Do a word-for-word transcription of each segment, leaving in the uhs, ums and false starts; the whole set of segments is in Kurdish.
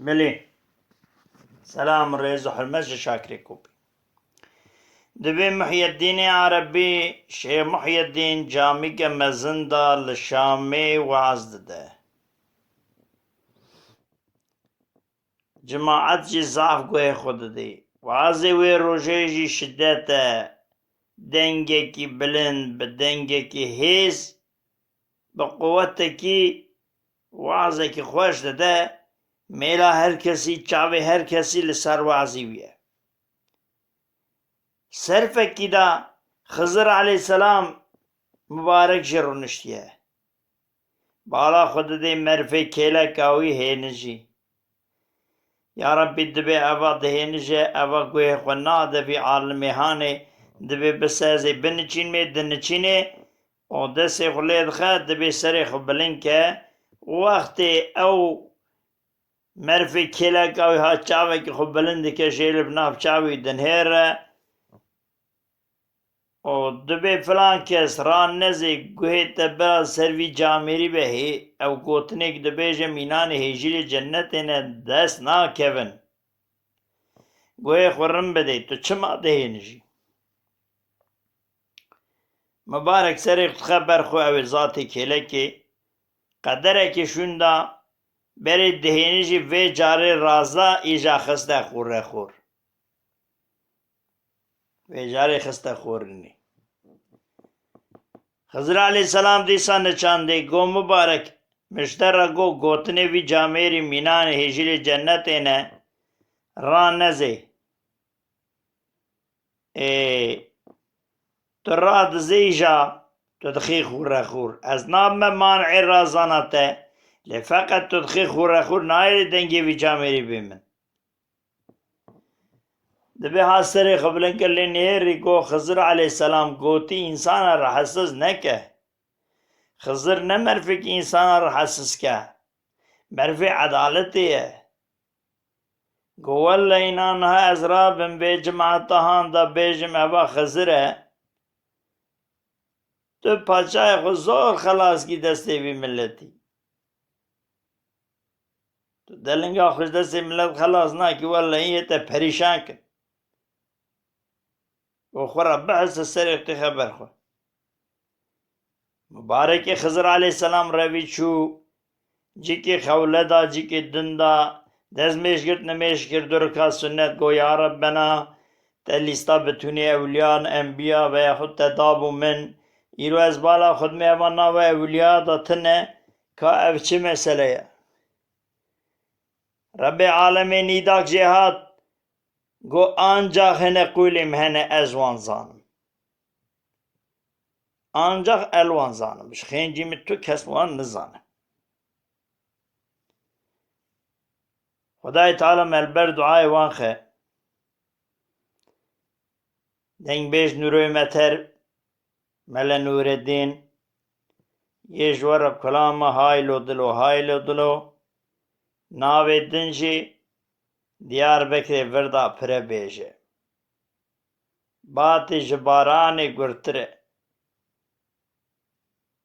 Milî. Selam, rêz û hurmet ji Şakirê Kopî. Dibê Muhyeddînê Erebî, Şêx Muhyeddîn camîke mezin de li Şamê weaz dide. Cemaet jî zaf guhê xwe didê. Weazê wê rojê jî şidet e. Dengekî bilind, bi dengekî hêz, bi quwetekî wazekî xweş dide, mêla her kesî, çavê her kesî li ser wazî wî ye. Serfekî de Xizir aleyhîselam mibarek jî rûniştiye. Bala xwe didê merfê kêleka wî hênijî. Ya Rebbî, dibê eva dihênije, eva guhê xwe nade vî alimê hanê, dibê bisezê, biniçînmê, diniçînê û destê xwe lê dixe, dibê serê xwe bilind ke. Wextê ew merfê kêleka wî ha çavekî xwe bilind dike, jê li nav çavî dinhêre. Û dibê filan kes ranezê guhê te bira ser vî camêrî be hê, ew gotinêk dibêje mînanê hêjîlê cennetê ne dest nakevin. Guhê xwe rin bidê, tu çima dihênijî? Mibarek serê dixe ber xwe, ew ê zatê kêlekê, qederekê şûnda berê dihênijî vê carê raza îja xiste xûrexûr. Vê carê xiste xûrinê. Xizir aleyhîselam dîsa niçandê, go mibarek, min ji te re got, gotinê vî camêrî mînanê hêjîlê cennetê ne, ranezê. Ê, tu radizê îja, tu dixî xûrexûr. Ez nabime man'ê razana te, lê feqet tu dixî xûrexûr, nayê dengê vî camêrî bê min. Dibê ha serê xwe bilind kir, lê nêrî got, Xizir aleyhîselam gotî, însana rehetsiz neke. Xizir ne merfekî însana rehetsiz ke. Merfê edaletê ye. Got, welle înan niha ez rabim vê cemaeta han de bêjim, eva Xizir e. Tu paçayê xwe zor xelas kî destê vî miletî. Tu delinga xwe ji destê milet xelas nakî, wellehî yê te perîşan kin. Û xwe re bihise serê xwe tê xeber xwe. Mibarekê Xizir aleyhîselam revî çû, cikê xewle da, cikê din da, destmêj girt, nimêj kir, du rika sunnet got, ya Rebbena, te lîsta bitûnê ewliyan, enbiya veya xwe te dabû min, îro ez bala xwe dimê eva nava ewliya da tine, ka ev çi mesele ye? Rebbê alemê nîdak jê hat, got, ancax hine qûlê min hene ez wan zanim. Ancax el wan zanim. Ji xêncî min tu kes wan nizane. Xwedayê Teala me li ber duayê wan xe. Dengbêj Nûroyê Meter, Mele Nûreddîn, yê ji we re kulama haylo dilo, haylo dilo. Navê din jî Diyarbekirê vir da pire bêje. Batê ji baranê gurtir e.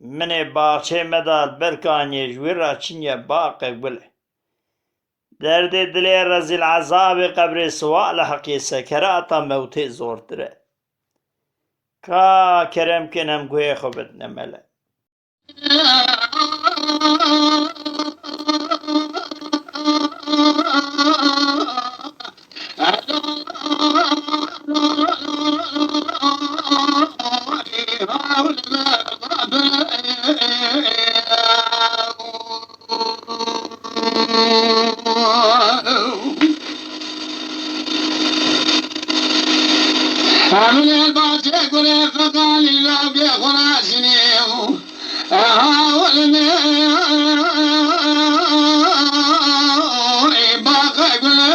Minê baxçê me da li ber kaniyê ji wî re çinye baqe gul e. Derdê dilê rezîl ezabê qebrê siwa li heqê sekerata mewtê zortir e. Ka kerem kin em guhê xwe bidine mele. Emine bahçe gule feqalî lavgê xwe naşinî. Aha welme baxe gule.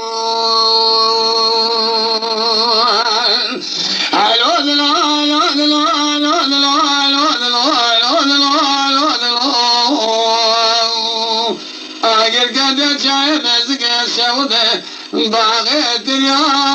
Agir kete çayê bezike şewde, baxê tirya.